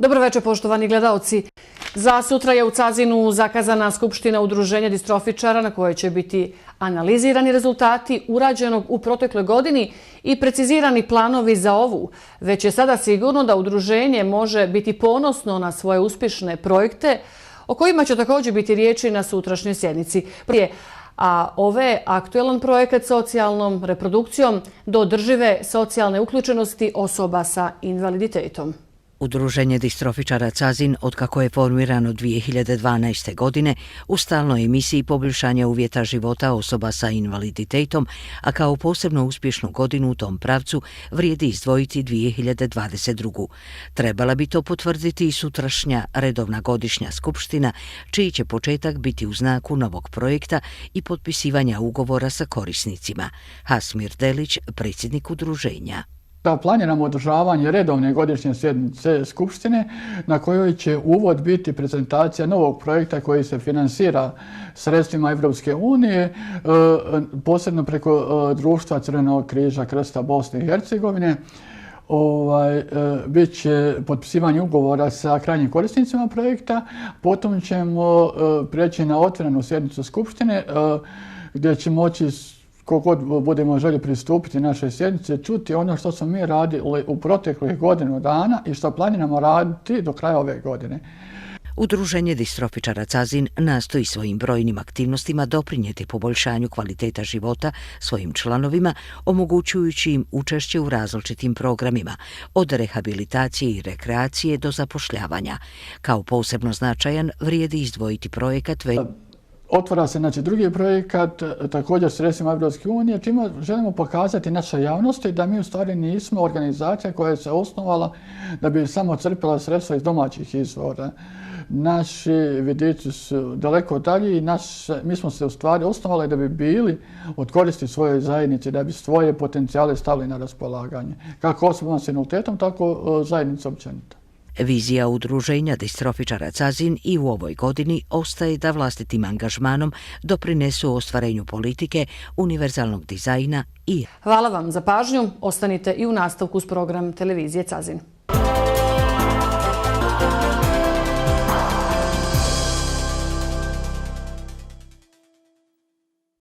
Dobro večer, poštovani gledaoci. Za sutra je u Cazinu zakazana skupština udruženja distrofičara na kojoj će biti analizirani rezultati urađenog u protekloj godini i precizirani planovi za ovu. Već je sada sigurno da udruženje može biti ponosno na svoje uspješne projekte o kojima će također biti riječi na sutrašnjoj sjednici. A ove aktualan projekat socijalnom reprodukcijom do održive socijalne uključenosti osoba sa invaliditetom. Udruženje distrofičara Cazin, otkako je formirano 2012. godine, u stalnoj emisiji poboljšanja uvjeta života osoba sa invaliditetom, a kao posebno uspješnu godinu u tom pravcu vrijedi izdvojiti 2022. Trebala bi to potvrditi i sutrašnja redovna godišnja skupština, čiji će početak biti u znaku novog projekta i potpisivanja ugovora sa korisnicima. Hasmir Delić, predsjednik udruženja. Planiramo održavanje redovne godišnje sjednice Skupštine na kojoj će uvod biti prezentacija novog projekta koji se finansira sredstvima Evropske unije, posebno preko društva Crvenog križa Krsta Bosne i Hercegovine. Bit će potpisivanje ugovora sa krajnjim korisnicima projekta, potom ćemo preći na otvorenu sjednicu Skupštine gdje će moći kogod budemo želi pristupiti našoj sjednici, čuti ono što smo mi radili u proteklih godinu dana i što planiramo raditi do kraja ove godine. Udruženje distrofičara Cazin nastoji svojim brojnim aktivnostima doprinijeti poboljšanju kvaliteta života svojim članovima, omogućujući im učešće u različitim programima, od rehabilitacije i rekreacije do zapošljavanja. Kao posebno značajan vrijedi izdvojiti projekat Otvara se drugi projekat, također sredstvima Evropske unije, čime želimo pokazati našoj javnosti da mi u stvari nismo organizacija koja se osnovala da bi samo crpila sredstva iz domaćih izvora. Naši vidici su daleko dalje i mi smo se u stvari osnovali da bi bili od koristi svojoj zajednici, da bi svoje potencijale stavili na raspolaganje. Kako osobama s invaliditetom, tako zajednica općenito. Vizija udruženja distrofičara Cazin i u ovoj godini ostaje da vlastitim angažmanom doprinesu ostvarenju politike, univerzalnog dizajna i... Hvala vam za pažnju. Ostanite i u nastavku s program televizije Cazin.